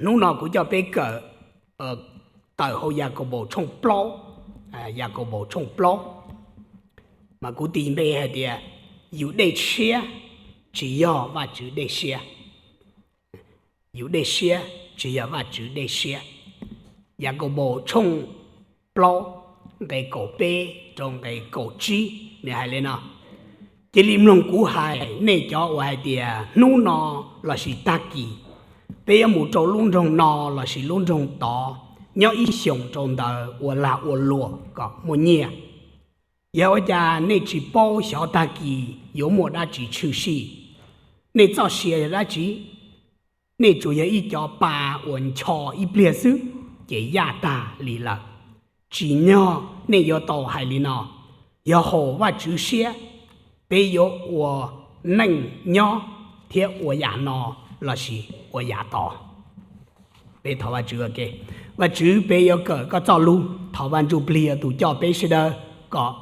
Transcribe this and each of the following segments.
Hnub no kuv coj peb kawm tawm hauv Yakaunpaus tshooj plaub, Yakaunpaus tshooj plaub, mas kuv tis npe hais tias yus dej siab tsis yog Vajtswv dej siab. Yus dej siab tsis yog Vajtswv dej siab. Yakaunpaus tshooj plaub, nqe kaum peb rau nqe kaum tsib, nws hais li no: Cia li mloog kuv hais, nej cov uas hais tias, hnub no lossis tag kis peb yuav mus rau lub nroog no lossis lub nroog tod, nyob ib xyoos rau ntawd ua lag ua luam kom muaj nyiaj. Yog ua cas nej tsis paub xyov tag kis yuav muaj dab tsi tshwm sim? Nej txoj sia yog dab tsi? Nej tsuas yog ib co pa uas ncho ib pliag xwb ces yaj tag li lawm. Tsim nyog nej yuav tau hais li no: Yog haum Vajtswv siab, peb yuav ua neej nyob thiab ua yam no lossis ua yam tod. Peb thov Vajtswv ua ke. Vajtswv, peb yuav kawm koj txoj lus. Thov Vaj Ntsujplig yog tus coj peb sawv daws kom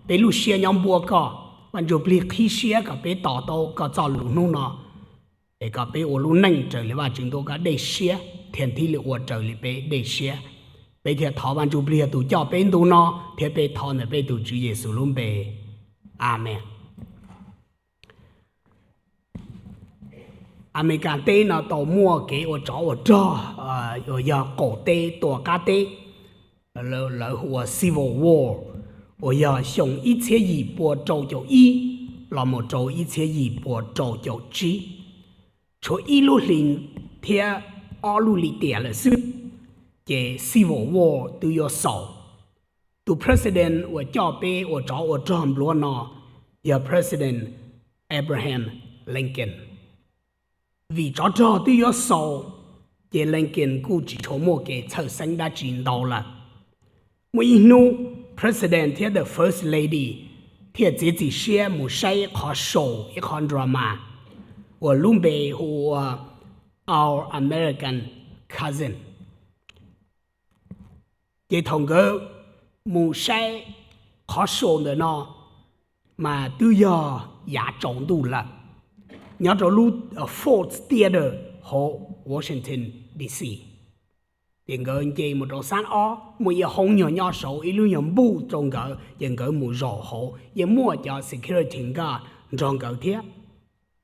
peb lub siab nyob npuab koj. Vaj Ntsujplig qhib siab kom peb tos tau koj txoj lus hnub no, es kom peb ua lub neej raws li Vajtswv ntuj koj dej siab thiab thiaj li ua raws li peb dej siab. Peb thiaj thov Vaj Ntsujplig yog tus coj peb ntu no thiab peb thov ntawm peb tus Tswv Yexus lub npe, Amees. Amelikas teb no tau muaj kev ua tsov ua rog uas yog qaum teb tua qab teb, lawv hu ua Civil War, uas yog xyoo ib txhiab yim pua rau caum ib los mus rau ib txhiab yim pua rau caum tsib. Tshuav ib lub hli thiab ob lub lim tiam lawm xwb, ces Civil War twb yuav xaus. Tus president uas coj peb ua tsov ua rog npluav no yog President Abraham Lincoln. Vim tsov rog twb yuav xaus, ces Lincoln kuj tsis tshua muaj kev txhawj xeeb dab tsi ntau lawm. Muaj ib hnub, president thiab the first lady thiaj txiav txim siab mus saib ib qhov show, ib qhov drama uas lub npe hu ua Our American Cousin. Ces thaum nkawd mus saib qhov show ntawm no, mas twb yog yav tsaus ntuj lawm, nyob rau lub Ford Theater hauv Washington D C. Ces nkawd nce mus rau xab ob, muaj ib hoob nyuag nyob saud, ib lub nyuag npuj rau nkawd, ces nkawd mus zaum hauv, yeej muaj cov security guard nrog nkawd thiab.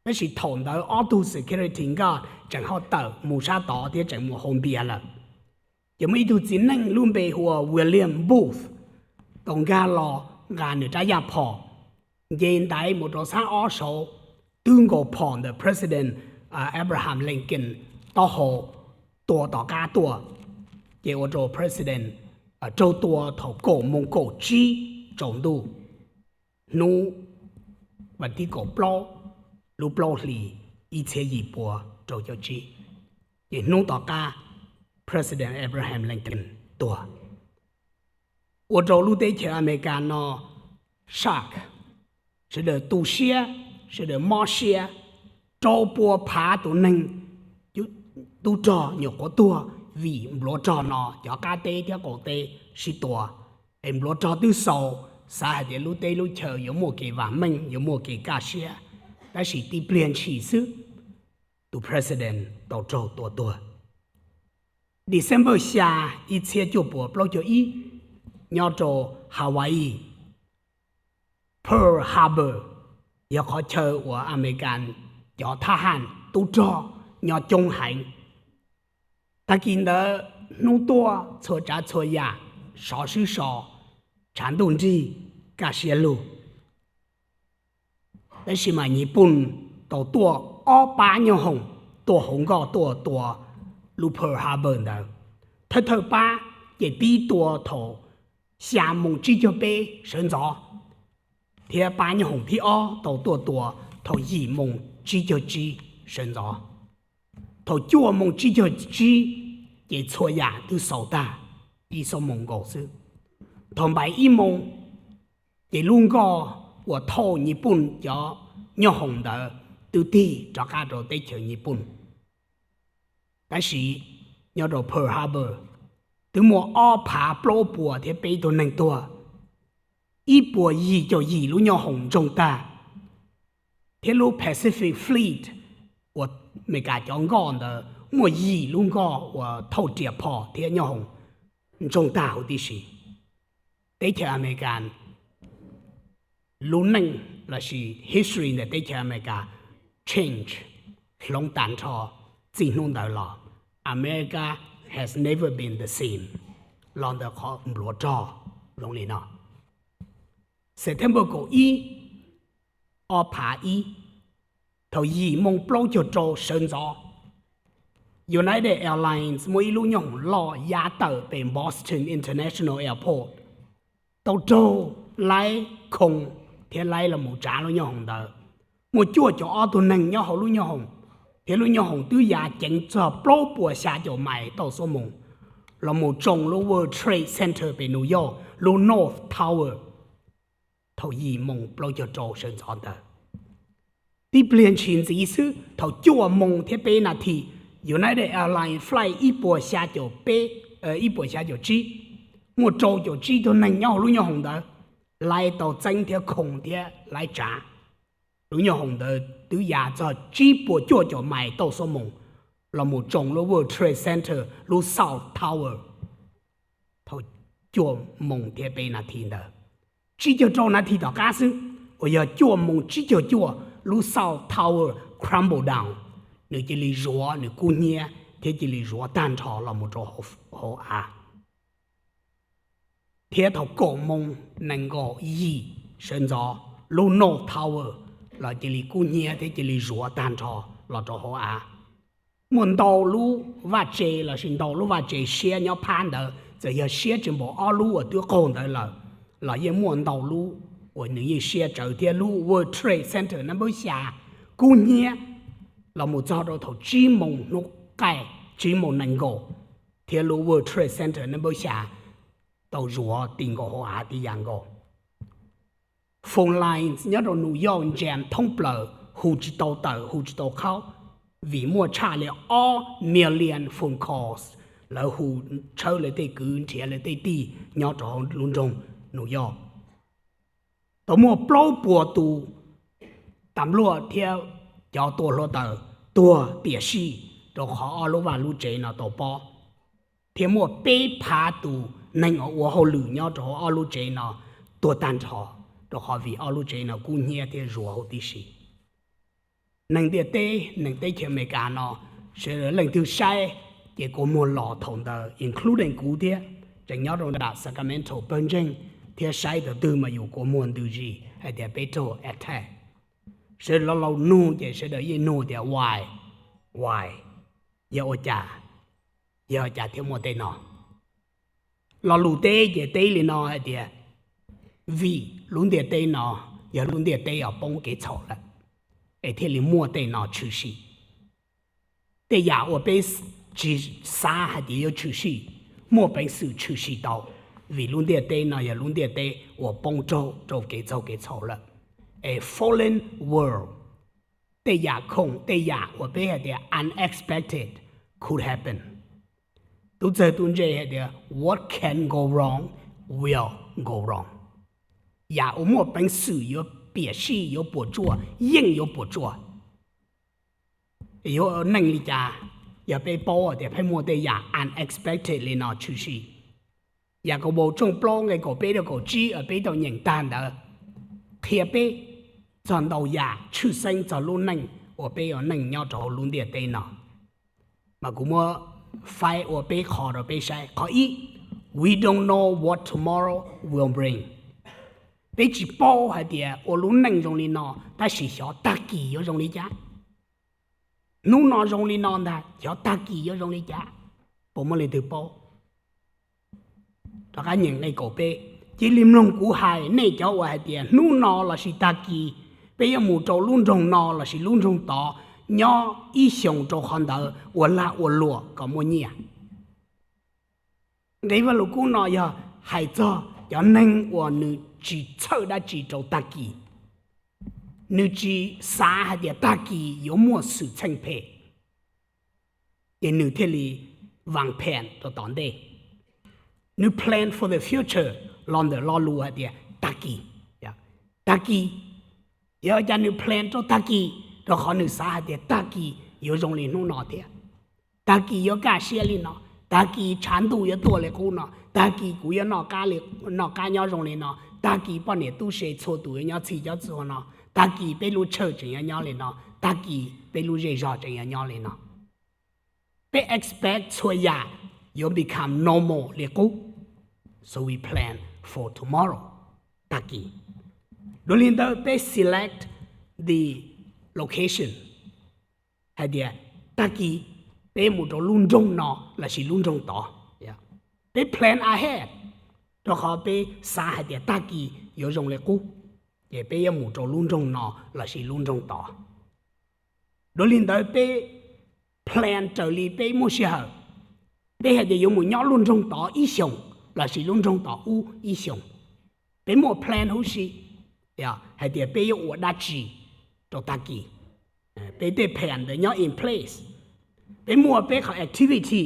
Tab sis thaum ntawd ob tug security guard tseem ho tawm mus sab tod thiab tseem mus haus npias lawm. Ces muaj ib tug txiv neej lub npe hu ua William Booth tau nkag los nqa nws rab yaj phom, nce ntaiv mus rau xab ob saud, twb nkaus phom ntawm president Abraham Lincoln taub hau, tua tom qab tuaj. Ces ua rau president raug tua thaum kaum moos kaum tsib tsaus ntuj, hnub vas thib kaum plaub lub plaub hlis ib txhiab yim pua rau caum tsib. Ces hnub tom qab, president Abraham Lincoln tuag, ua rau lub teb chaws Amelikas no shock, sawv daws tu siab, sawv daws mob siab. Rau pua phav tus neeg tub rog nyuam qhuav tuag vim npluav rog no cov qab teb thiab qaum teb sib tua. Es npluav rog twb xaus, xav hais tias lub teb lub chaws yuav muaj kev vam meej, yuav muaj kev kaj siab, tab sis tib pliag ntshis xwb, tus president tau raug tua tuag. December xya ib txhiab cuaj puas plaub caug ib, nyob rau Hawaii, Pearl Harbor yog qhov chaw uas Amelikas cov thab ham tub rog nyob coob heev. Tag kis ntawd hnub tuaj txhua tsav txhua yam sov swb so, tshav ntuj nrig, kaj siab lug. Tab sis mas Nyij Pooj tau tuaj ob pab nyoob hoom tuaj hauv nkoj tuaj tua lub Pearl Harbor ntawd. Thawj thawj pab ces pib tua thaum xya moos tsib caug peb sawv ntxov, thiab pab nyoob hoom thib ob tau tuaj tua thaum yim moos tsib caug tsib sawv ntxov. Thaum cuaj moos tsib caug tsib ces txhua yam twb xaus tag, ib xuab moos nkaus xwb. Thaum npaum ib moos ces lub nkoj uas thauj Nyij Pooj cov nyoob hoom ntawd twb tig rov qab rau teb chaws Nyij Pooj. Tab sis nyob rau Pearl Harbor twb muaj ob phav plaub puas thiab peb tug neeg tuag, ib puas yim caum yim lub nyoob hoom ntsoog tag, thiab lub Pacific Fleet uas Amelikas cov nkoj ntawd muaj yim lub nkoj uas thauj riam phom thiab nyob hoom ntsoog tag huv tib si. Teb chaws Amelikas lub neej lossis history ntawm teb chaws Amelikas change, hloov tag nrho. Txij hnub ntawd los America has never been the same los ntawm qhov npluav rog zoo li no. September kaum ib, ob phav ib, thaum yim moo plaub caug rau sawv ntxov, United Airlines muaj ib lub nyooj hoom loj ya tawm pem Boston International Airport tau raug laib khoo thiab laib los mus tsav lub nyooj hoom ntawd. Muaj cuaj caum ob tug neeg nyob hauv lub nyooj hoom, thiab lub nyooj hoom twb ya ceev txog plaub puas xya caum mais tauj xuab moos los mus tsoo lub World Trade Center pem New York lub North Tower thaum yim moo plaub caug rau sawv ntxov ntawd. Tib pliag ntshis ntxiv xwb, thaum cuaj moo thiab peb nas this, United Airlines flight ib puas xya caum peb, ib puas xya caum tsib, muaj rau caum tsib tug neeg nyob hauv lub nyooj hoom ntawd laib tau txeeb thiab khoo thiab laib tsav. Lub nyooj hoom ntawd twb ya txog tsib puas cuaj caum mais tauj xuab moos los mus tsoo lub World Trade Center lub South Tower thaum cuaj moo thiab peb nas this ntawd. Tsib caug rau nas this tom qab xwb, uas yog cuaj moo tsib caug cuaj, lub South Tower crumble down, nws cia li zuav, nws kub hnyiab thiab cia li zuav tag nrho los mus rau hauv av. Thiab thaum kaum moo nees nkaum yim sawv ntxov, lub North Tower los cia li kub hnyiab thiab cia li zuav tag nrho los rau hauv av. Muaj ntau lub vaj tse lossis ntau lub vaj tse siab nyob phab ntawd, txawm yog siab tsis npaum ob lub uas twb qaug ntawd lawm, los yeej muaj ntau lub uas nws yeej siab tsawv thiab. Lub World Trade Center number xya kub hnyiab los mus txog rau thaum tsib moo hnub qaij, tsib moo nees nkaum, thiab lub World Trade Center number xya tau zuav ti nkaus hauv av tib yam nkaus. Phone lines nyob rau New York jam thoob plaws, hu tsis tau tawm hu tsis tau qhaub, vim muaj tshaj li ob million phone calls, lawv hu tshawb lawv tej kwv nrhiav lawv tej tij nyob rau hauv lub nroog New York. Tau muaj plaub puas tus tas npluaj thiab cov tua hluav taws tuag tiam sis rau qhov ob lub vaj lub tsev no tau pob, thiab muaj peb phav tus neeg uas ua hauj lwm nyob rau hauv ob lub tsev no tuag tag nrho, rau qhov vim ob lub tsev no kub hnyiab thiab zuav huv tib si. Neeg ntiaj teb, neeg teb chaws Amelikas no, sawv daws leej twg saib ces kua muag los thaum ntawd, including kuv thiab, tseem nyob rau nram Sacramento pawg ntseeg, thiab saib thaum twg mas yus kua muag ntws zis hais tias peb raug attack. Sawv daws laus laus nug ces sawv daws yeej nug tias why, why, yog ua cas, yog ua cas thiaj muaj tej no. Lo lus teb ces teb li no hais tias, vim lub ntiaj teb no yog lub ntiaj teb uas poob kev txhaum lawm, es thiaj li muaj tej no tshwm sim. Tej yam uas peb tsis xav hais tias yuav tshwm sim, muaj peev xwm tshwm sim tau, vim lub ntiaj teb no yog lub ntiaj teb uas poob raug rau kev txaug kev txhaum lawm. A fallen world. Tej yam khoom, tej yam uas peb hais tias unexpected could happen. Tub txawg tub ntse hais tias what can go wrong will go wrong. Yam uas muaj peev xwm yuav piam sij, yuav puas tsuaj, yeej yuav puas tsuaj. Yuav neej li cas yog peb paub tias pheej muaj tej yam unexpected li no tshwm sim? Yam Kausmaus tshooj plaub nqe kaum peb rau kaum tsib uas peb tau nyeem tag ntawd qhia peb txog ntau yam tshwj xeeb txog lub neej uas peb yuav neej nyob rau hauv lub ntiaj teb no. Mas kuv muab faib ua peb qho rau peb saib. Qhov ib, we don't know what tomorrow will bring. Peb tsis paub hais tias ua lub neej zoo li no tab sis xyov tag kis yuav zoo li cas. Hnub no zoo li no ntag, xyov tag kis yuav zoo li cas, puas muaj leej twg paub? Rov qab nyeem nqe kaum peb, cia li mloog kuv hais, nej cov uas hais tias hnub no lossis tag kis peb yuav mus rau lub nroog no lossis lub nroog tod, nyob ib xyoos rau qhov ntawd ua lag ua luam kom muaj nyiaj. Nqe Vaj Lug Kub no yog hais txog cov neeg uas nws tsis txhawj dab tsi rau tag kis, nws tsis xav hais tias tag kis yuav muaj xwm txheej phem, ces nws thiaj li vas phem rau tom ntej. Nws plan for the future los ntawm lo lus hais tias tag kis. Tag kis, yog cas nws plan rau tag kis? Rau qhov nws xav hais tias tag kis yuav zoo li hnub no thiab. Tag kis yuav kaj siab li no, tag kis tshav ntuj yuav tuaj li qub no, tag kis kuv yuav noj qab li, noj qab nyob zoo li no, tag kis poj niam tub se txhua tus yuav nyob txhij nyob txhua no, tag kis peb lub church tseem yuav nyob li no, tag kis peb lub zej zog tseem yuav nyob li no. Peb expect txhua yam yuav become normal li qub. So we plan for tomorrow, tag kis. Dua li ntawd peb select the location, hais tias tag kis peb mus rau lub nroog no lossis lub nroog tod. Peb plan ahead, rau qhov peb xav hais tias tag kis yuav zoo li qub, ces peb yuav mus rau lub nroog no lossis lub nroog tod. Dua li ntawd peb plan raws li peb muaj sij hawm. Peb hais tias yuav mus nyob lub nroog tod ib xyoos lossis lub nroog tod ub ib xyoos. Peb muaj plan huv si hais tias peb yuav ua dab tsi rau tag kis. Peb tej plan ntawd nyob in place. Peb muaj peb qhov activity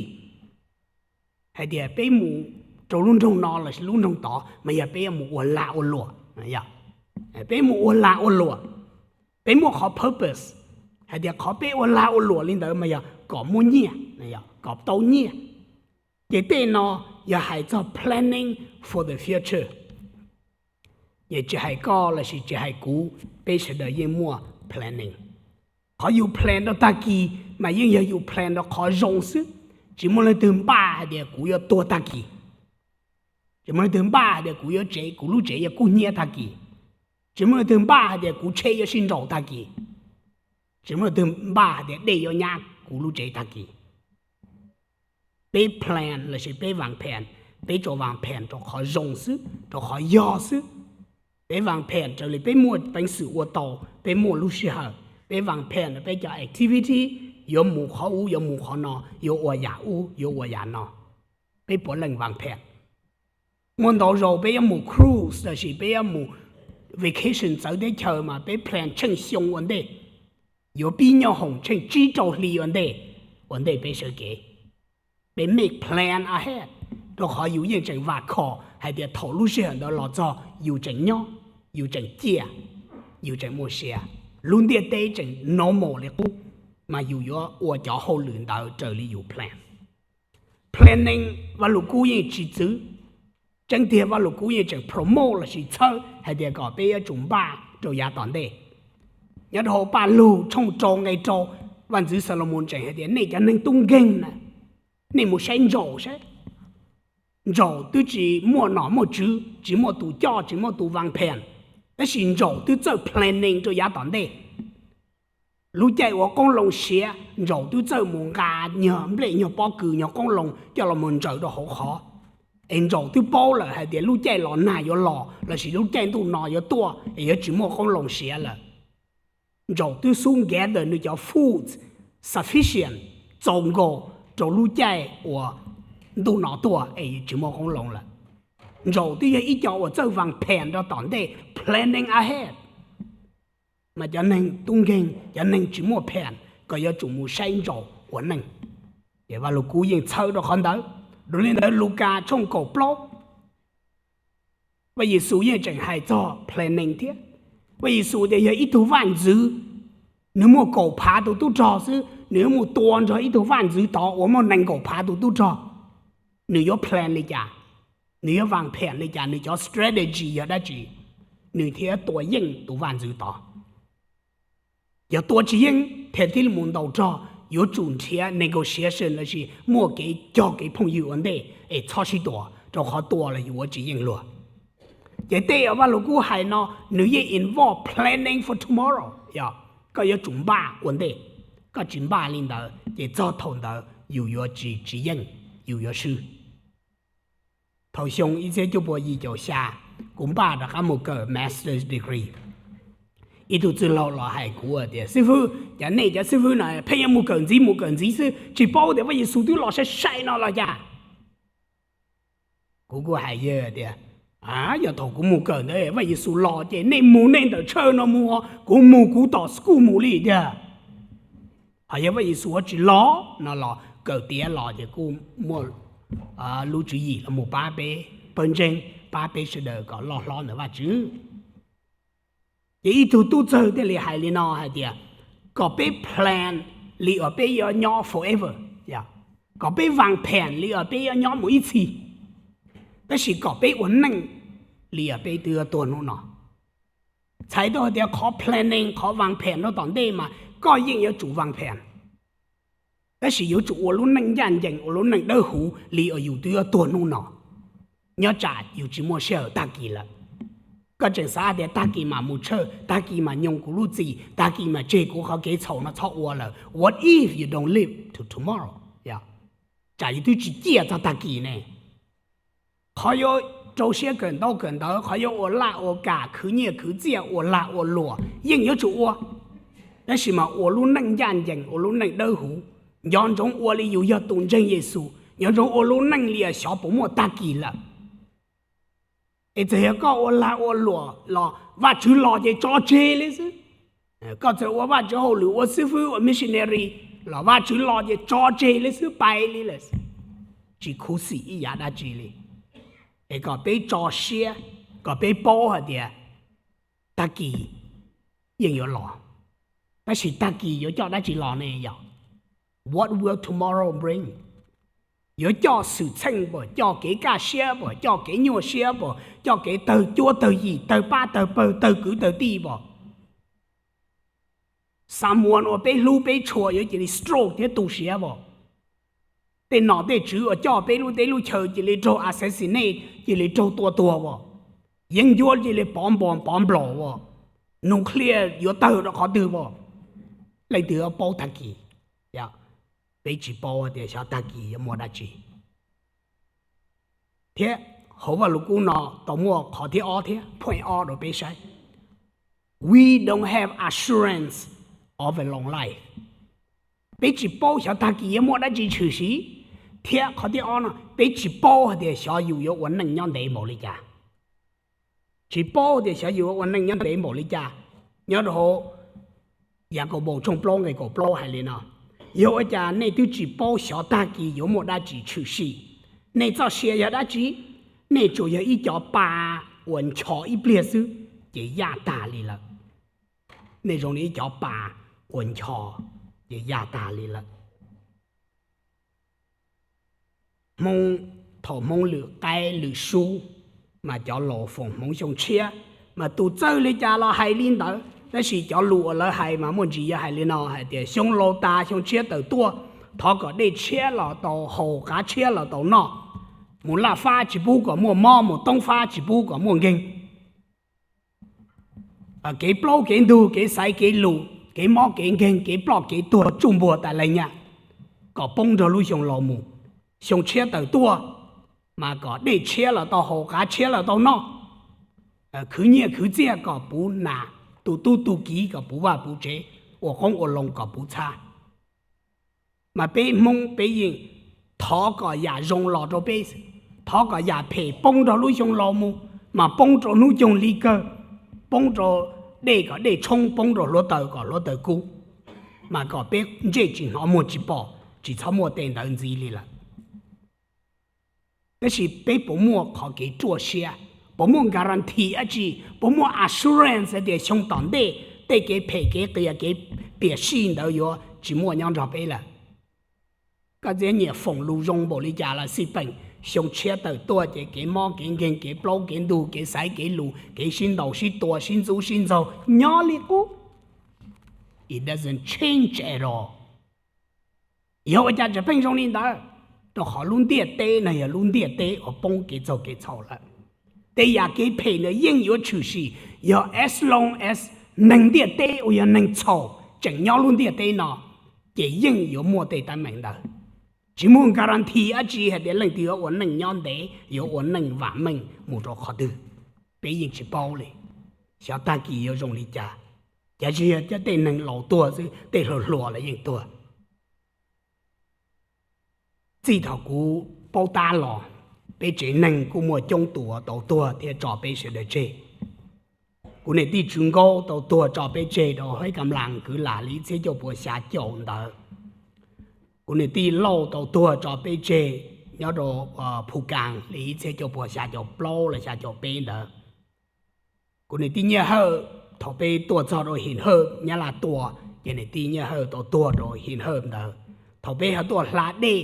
hais tias peb mus rau lub nroog no lossis lub nroog tod mas yog peb yuav mus ua lag ua luam. Peb mus ua lag ua luam, peb muaj qhov purpose hais tias qhov peb ua lag ua luam li ntawd mas yog kom muaj nyiaj, kom tau nyiaj. Ces tej no yog hais txog planning for the future. Ces tsis hais koj lossis tsis hais kuv, peb sawv daws yeej muaj planning. Qhov yus plan rau tag kis mas yeej yog yus plan rau qhov zoo xwb. Tsis muaj leej twg npaj hais tias kuv yuav tuag tag kis. Tsis muaj leej twg npaj hais tias kuv yuav tsev, kuv lub tsev yuav kub hnyiab tag kis. Tsis muaj leej twg npaj hais tias kuv tsheb yuav sib nraus tag kis. Tsis muaj leej twg npaj hais tias dej yuav nyab kuv lub tsev tag kis. Peb plan lossis peb vaas phem, peb tsuas vaas phem rau qhov zoo xwb, rau qhov yog xwb. Peb vaas phem raws li peb muaj peev xwm ua tau, peb muaj lub sij hawm. Peb vaas phem rau peb cov activity, yuav mus qhov ub, yuav mus qhov no, yuav ua yam ub, yuav ua yam no. Peb puav leej vaas phem. Muaj ntau zaus peb yuav mus cruise lossis peb yuav mus vacation txawv teb chaws mas peb plan tsheej xyoo ua ntej, yuav pib nyob hoom tsheej tsib rau hli ua ntej, ua ntej peb sawv kev. Peb make plan ahead, rau qhov yus yeej tseem vam khom hais tias thaum lub sij hawm ntawd los txog yus tseem nyob, yus tseem ciaj, yus tseem muaj sia, lub ntiaj teb tseem normal li qub, mas yus yuav ua cov hauj lwm ntawd raws li yus plan. Planning Vaj Lug Kub yeej tsis txwv. Tseeb tiag Vaj Lug Kub yeej tseem promote lossis txhawb hais tias kom peb yuav tsum npaj rau yav tom ntej. Nyob rau hauv Paj Lug tshooj rau nqe rau, Vaj ntxwv Xalumoos tseem hais tias nej cov neeg tub nkeeg na, nej mus saib ntsaum saib. Ntsaum twb tsis muaj nom muaj tswv, tsis muaj tus coj, tsis muaj tus vaas phem, tab sis ntsaum twb txawj planning rau yav tom ntej. Lub caij uas qoob loo siav, ntsaum twb txawj mus nqa nyuag nplej nyuag pob kws nyuag qoob loo coj los mus ntsaws rau hauv qhov. Es ntsaum twb paub lawm hais tias lub caij los nag yuav los lossis lub caij ntuj no yuav tuaj es yuav tsis muaj qoob loo siav lawm. Ntsaum twb xub gather nws cov food sufficient, txaus nkaus rau lub caij uas ntuj no tuaj es tsis muaj qoob loo lawm. Ntsaum twb yog ib co uas txawj vaas phem rau tom ntej, planning ahead. Mas cov neeg tub nkeeg, cov neeg tsis muaj plan, koj yuav tsum mus saib ntsaum ua neej. Ces Vaj Lug Kub yeej txhawb rau qhov ntawd. Dua li ntawd Lukas tshooj kaum plaub, Vaj Yexus yeej tseem hais txog planning thiab. Vaj Yexus tias yog ib tug vaj ntxwv, nws muaj kaum phav tus tub rog xwb, nws yuav mus tua nrog ib tug vaj ntxwv tod uas muaj nees nkaum phav tus tub rog, nws yuav plan li cas? Nws yuav vaas phem li cas? Nws cov strategy yog dab tsi nws thiaj tua yeej tus vaj ntxwv tod? Yog tua tsis yeej thiaj li mus ntaus rog, yuav tsum nrhiav negotiation lossis muaj kev cog kev phooj ywg ua ntej es txhob sib tua, rau qhov tua los yuav tsis yeej luag. Ces tej uas Vaj Lug Kub hais no nws yeej involve planning for tomorrow, yog koj yuav tsum npaj ua ntej. Koj tsis npaj li ntawd ces txog thaum ntawd yus yuav tsis, tsis yeej, yus yuav swb. Thaum xyoo ib txhiab cuaj pua yim caum xya, kuv npaj rov qab mus kawm master's degree. Ib tug txwj laug los hais kuv tias, xib fwb, cov nej cov xib fwb no pheej yuav mus kawm ntxiv mus kawm ntxiv xwb, tsis paub tias Vaj Yexus twb los sai sai no los cas? Kuv kuj hais yawg tias, yog thaum kuv mus kawm ntawd Vaj Yexus los ces nej mus nej ntawm chaw no mus, kuv mus kuv tom school mus li tiag. Ho yog Vaj Yexus tsis los no los kawm tiav los ces kuj muaj lub tswv yim los mus pab peb pawg ntseeg, pab peb sawv daws kom loj hlob ntawm Vajtswv. Ces ib tug tub txawg thiaj li hais li no hais tias, kom peb plan li uas peb yuav nyob forever, yog Kom peb vaas phees li os peb yuav nyob mus ib txhis, tab sis kom peb ua neej li os peb twb yuav tuag hnub no. Txhais tau hais tias qhov planning, qhov vaas phees rau tom ntej mas koj yeej yuav tsum vaas phees, tab sis yuav tsum ua lub neej ncaj ncees, ua lub neej dawb huv li os yus twb yuav tuag hnub no. Nyob tsam yus tsis muaj sij hawm tag kis lawm. Koj tseem xav tias tag kis mam mus tshawj, tag kis mam nyoos kuv lub txim, tag kis mam tseg kuv qhov kev txhaum no txhob ua lawm. What if you don't live to tomorrow? Tsam yus twb tsis ciaj txog tag kis ne. Qhov yuav rau siab kawm ntaub kawm ntawv, qhov yuav ua laj ua kam, khwv nyiaj khwv txiaj, ua lag ua luam yeej yuav tsum ua, tab sis mas ua lub neej ncaj ncees, ua lub neej dawb huv. Nco ntsoov ua li yus yog tus ntseeg Yexus, nco ntsoov ua lub neej li os xyov puas muaj tag kis lawm. Es txawm yog koj ua lag ua luam los Vajtswv los ces tso tseg li xwb. Koj txawm ua Vajtswv hauj lwm, ua xib fwb, ua missionary los Vajtswv los ces tso tseg li xwb, pais li lawm, tsis khuv xim ib yam dab tsi li. Es kom peb tso siab, kom peb paub hais tias tag kis yeej yuav los, tab sis tag kis yuav coj dab tsi los ne yog? What will tomorrow bring? Yuav coj xwm txheej puas, coj kev kaj siab puas, coj kev nyuaj siab puas, coj kev tawg cuab tawg yim, tawg pab tawg pawg, tawg kwv tawg tij puas? Xa muas uas peb hlub peb tshua yuav cia li stroke thiab tu siav puas? Tej nom tej tswv uas coj peb lub teb lub chaw cia li raug assassinate, cia li raug tua tuag puas? Yeeb ncuab cia li pov npos pov nplaum puas? Nuclear yuav tawg rau qhov twg puas? Leej twg yuav paub tag kis? Peb tsis paub tias xyov tag kis yuav muaj dab tsi. Thiab hauv Vajluskub no tau muaj qhov thib ob thiab, point ob rau peb saib. We don't have assurance of a long life. Peb tsis paub xyov tag kis yuav muaj dab tsi tshwm sim, thiab qhov thib ob no peb tsis paub hais tias xyov yus yuav ua neej nyob ntev npaum li cas. Tsis paub tias xyov yus yuav ua neej nyob ntev npaum li cas. Nyob rau hauv Yakaunpaus tshooj plaub nqe kaum plaub hais li no: Yog ua cas nej twb tsis paub xyov tag kis yuav muaj dab tsi tshwm sim? Nej txoj sia yog dab tsi? Nej tsuas yog ib co pa uas ncho ib pliag xwb ces yaj tag li lawm. Nej zoo li ib co pa uas ncho ces yaj tag li lawm. Hmoob, thaum Hmoob lwm qaib lwm sub, mas cov laus foom Hmoob xyoo tshiab, mas tus txawj li cas los hais li ntawd, tab sis cov lus uas lawv hais mas muaj ntsis yog hais li no hais tias xyoo laus tas xyoo tshiab tawm tuaj, thov kom dej tshiab los tau haus, qav tshiab los tau noj, mus laj fab tsis pub kom muaj mob, mus toob fab tsis pub kom muaj nkeeg. Kev plaub kev ntug, kev xaiv kev lus, kev mob kev nkeeg, kev ploj kev tuag, tsuj npuag tas leeg nyaj, kom poob nrog lub xyoo laus mus. Xyoo tshiab tawm tuaj, mas kom dej tshiab los tau haus, qav tshiab los tau noj, khwv nyiaj khwv txiaj kom puv nas, tu tub tu kiv kom puv vaj puv tsev, ua qoob ua loo kom puv txhab. Mas peb Hmoob peb yeej thov kom yam zoo los rau peb, thov kom yam phem poob nrog lub xyoo laus mus, mas poob rau hnub coog hli kawg, poob rau dej kom dej tshoob, poob rau hluav taws kom hluav taws kub, mas kom peb ntsej tsis hnov muag tsis pom, tsis txhob muaj tej ntawd ntxiv li lawm. Tab sis peb puas muaj qhov kev ruaj siab, puas muaj guarantee dab tsi, puas muaj assurance tias xyoo tom ntej tej kev phem kev qias kev piam sij ntawd yuav tsis muaj nyob nrog peb lawm? Koj txiav nyiam foom lus zoo npaum li cas los xij peem, xyoo tshiab tawm tuaj ces kev mob kev nkeeg, kev plaub kev ntug, kev xaiv kev lus, kev sib ntaus sib tua, sib ntxub sib ntxaug nyob li qub. It doesn't change at all. Yog ua cas tseem pheej zoo li ntawd? Rau qhov lub ntiaj teb no yog lub ntiaj teb uas poob kev txaug kev txhaum lawm. Tej yam kev phem ntawd yeej yuav tshwm sim, yog as long as neeg ntiaj teb uas yog neeg txhaum tseem nyob lub ntiaj teb no, ces yeej yuav muaj tej teeb meem ntawd. Tsis muaj guarantee dab tsi hais tias leej twg yuav ua neej nyob ntev, yuav ua neej vam meej mus rau qhov twg, peb yeej tsis paub li. Xyov tag kis yuav zoo li cas, cav tsis yog cov tej neeg laus tuag xwb, tej hluas hluas los yeej tuag. Txij thaum kuv paub tab los, peb tsev neeg kuj muaj coob tus tau tuag thiab tso peb sawv daws tseg. Kuv niam tij Tswv Nkaub tau tuag tso peb tseg rau Hab Kam Las kwv lam li ib txhiab cuaj puas xya caum ntawd. Kuv niam tij Lauj tau tuag tso peb tseg nyob rau Phu Kas li ib txhiab cuaj puas xya caum plaub los xya caum peb ntawd. Kuv niam tij Nyiaj Hawj, thaum peb tuaj txog rau Him Hawj, Nyab Laj tua, ces niam tij Nyiaj Hawj tau tuag rau Him Hawj ntawd. Thaum peb ho tuaj hla dej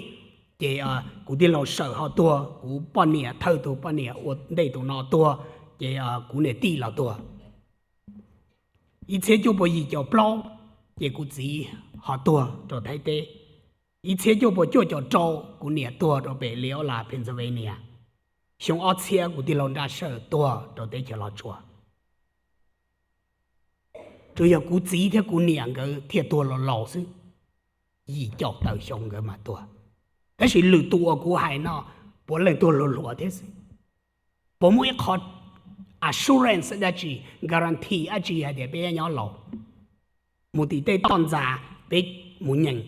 Ces kuv tij laug Sawm ho tuag, kuv poj niam thawj tus poj niam ua ntej tus no tuag, ces kuv niam tij los tuag. Ib txhiab cuaj puas yim caum plaub, ces kuv txiv ho tuag rau Thaib teb. Ib txhiab cuaj puas cuaj caum rau, kuv niam tuag rau pem Leola, Pennsylvania. Xyoo ob txhiab kuv tij laug Nra Sawm tuag rau teb chaws Los Tsuas. Tsuas yog kuv txiv thiab kuv niam nkawd thiaj tuag laus laus xwb, yim caum tawm xyoo nkawd mam tuag. Tab sis lwm tus uas kuv hais no puav leej tuag hluas hluas thiab xwb. Puas muaj ib qho assurance dab tsi, guarantee dab tsi hais tias peb nyob laus, mus tim tej toj ntxas peb mus nyeem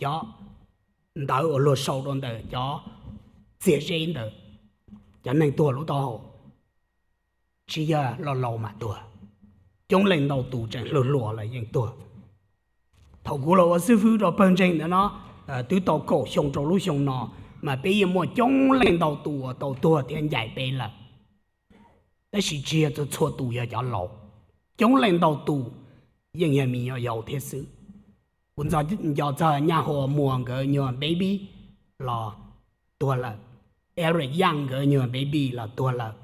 cov ntawv uas luag sau rau ntawm cov txiag zeb ntawd, cov neeg tuag lub taub hau, tsis yog laus laus mam tuag. Coob leej ntau tus tseem hluas hluas los yeej tuag. Thaum kuv los ua xib fwb rau pawg ntseeg ntawd no, twb tau kaum xyoo rau lub xyoo no, mas peb yeej muaj coob leej ntau tus uas tau tuag thiab ncaim peb lawm. Tab sis tsis yog txhua txhua tus yog cov laus, coob leej ntau tus yeej yog me nyuam yaus thiab xwb. Kuv nco txog nyaj hua Muas nkawd nyuag baby los tuag lawm, Eric Young nkawd nyuag baby los tuag lawm,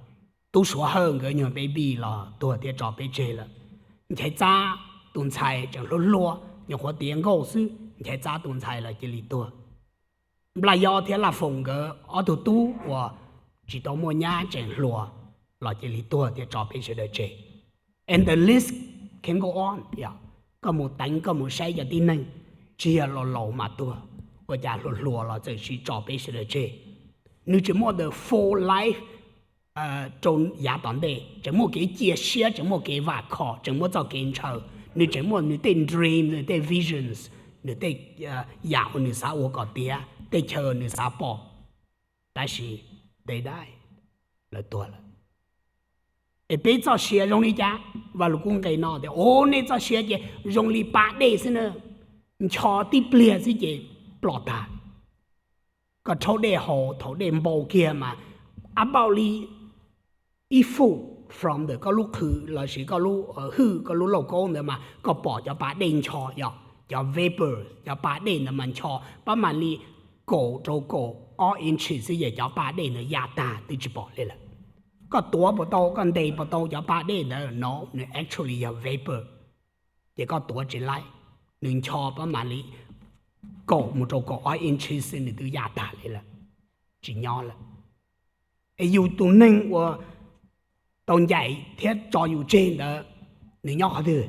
Tub Suav Hawj nkawd nyuag baby los tuag thiab tso peb tseg lawm. Nchaiv Txab tus ntxhais tseem hluas hluas, nyuam qhuav tiav nkauj xwb, Nchaiv Txab tus ntxhais los cia li tuag. Nplaj Yob thiab Laj Foom nkawd ob tug tub uas tsis tau muaj nyab tseem hluas los cia li tuag thiab tso peb sawv daws tseg. And the list can go on, yog koj mus teev koj mus saib cov tib neeg, tsis yog laus laus mas tuag, ua cas hluas hluas los txawm sim tso peb sawv daws tseg. Nws tseem muaj the full life rau yav tom ntej, tseem muaj kev cia siab, tseem muaj kev vam khom, tseem muaj txoj kev ntshaw, nws tseem muaj nws tej dream, nws tej visions, nws tej yam uas nws xav ua kom tiav, tej chaw nws xav pom. Tab sis they died, lawv tuag lawm. Es peb txoj sia zoo li cas? Vaj Lug Kub nqe no tias, o, nej txoj sia ces zoo li pas dej xwb na, ncho tib pliag xwb ces ploj tag. Koj rhaub dej haus thaum dej npau kiag mas, about li ib foot from ntawm koj lub qhwv lossis koj lub hwj, koj lub lauj kaub ntawd mas koj pom cov pas dej ncho, yog cov vapor, cov pas dej ntawd mas ncho pab mam li kaum rau kaum ob inches xwb ces cov pas dej ntawd ya tag twb tsis pom li lawm. Koj tuav puas tau, koj ntes puas tau cov pas dej ntawd? No, nws actually yog vapor. Ces koj tuav tsis laib, nws ncho pab mam li kaum mus rau kaum ob inches xwb nws twb ya tag li lawm, tsis nyob lawm. Es yus tus neeg uas tau ncaim thiab tso yus tseg ntawd, nws nyob qhov twg?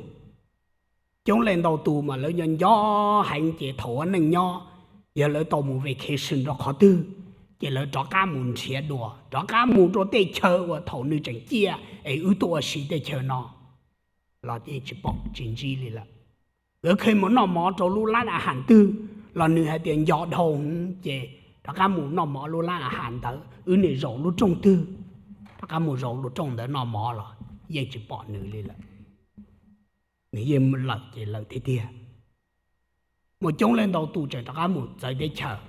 Coob leej ntau tus mas lawv nco nco heev ces thaum ua neej nyob, yog lawv tau mus vacation rau qhov twg, ces lawv rov qab mus nrhiav dua, rov qab mus rau tej chaw uas thaum nws tseem ciaj es wb tuaj ua si tej chaw no los yeej tsis pom tsis ntsib li lawm. Lawv kheev mus noj mov rau lub lab a has twg los nws hais tias nco dhau hwv ces rov qab mus noj mov lub lab a has ntawd, wb niam zaum lub rooj twg, rov qab mus zaum lub rooj ntawd noj mov los yeej tsis pom nws li lawm. Nws yeej lawm ces lawm tiag tiag. Muaj coob leej ntau tus tseem rov qab mus txawv teb chaws,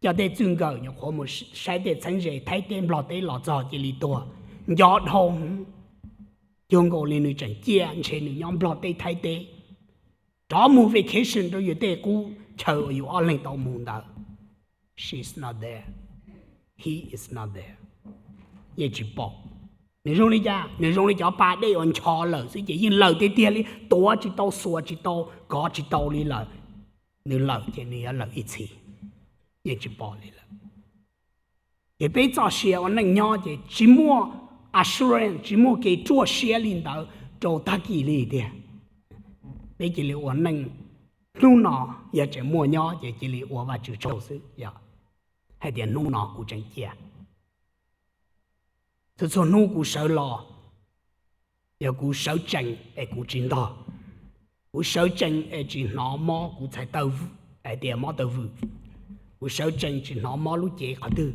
coj tej txij nkawm nyuam qhuav mus saib tej txheeb ze Thaib teb Nplog teb los txog cia li tuag, nco dhau hwv, cuag nkaus li nws tseem ciaj ntshe nws nyob Nplog teb Thaib teb. Rov mus vacation rau yus tej qub chaw uas yus ob leeg tau mus ntawd, she is not there, he is not there, yeej tsis pom. Nws zoo li cas? Nws zoo li cov pas dej uas ncho lawm xwb ces yeej lawm tiag tiag li, tuav tsis tau, xuas tsis tau, kov tsis tau li lawm. Nws lawm ces nws yuav lawm ib txhis, yeej tsis pom li lawm. Ces peb txoj sia ua neej nyob ces tsis muaj assurance, tsis muaj kev ruaj siab li ntawd rau tag kis li tiag. Peb cia li ua neej hnub no, yog tseem muaj nyob ces cia li ua Vajtswv tsaug xwb, yog hais tias hnub no kuv tseem ciaj. Txhua txhua hnub kuv sawv los, yog kuv sawv tsees es kuv tsis ntog, kuv sawv tsees es tsis hnov mob kuv txhais taw, hais tias mob taw vwm, kuv sawv tsees tsis hnov mob lub cev qhov twg,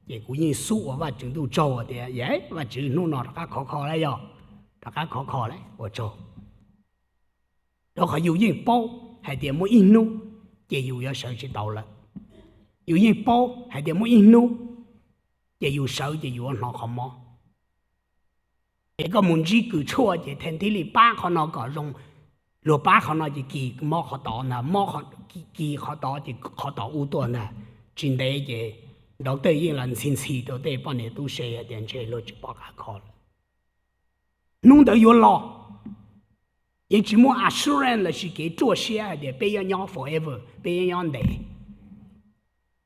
ces kuv yeej xub ua Vajtswv ntuj tsaug tias, Vajtswv, hnub no rov qab khov kho lawm, yog rov qab khov kho lawm, ua tsaug. Rau qhov yus yeej paub hais tias muaj ib hnub ces yus yuav sawv tsis tau lawm. Yus yeej paub hais tias muaj ib hnub ces yus sawv ces yus yuav hnov qhov mob. Ces koj mus ntsib kws tshuaj ces thiaj li pab qhov no kom zoo, luag pab qhov no ces kis mob qhov tod ntag, mob kis qhov tod ces qhov tod ub tuaj ntag. Tsis ntev ces doctor yeej los ntxhi ntxhi rau tej poj niam tub se hais tias ntshe luag tsis pom qab kho lawm. Hnub ntawd yuav los, yeej tsis muaj assurance lossis kev ruaj siab hais tias peb yuav nyob forever, peb yuav nyob ntev.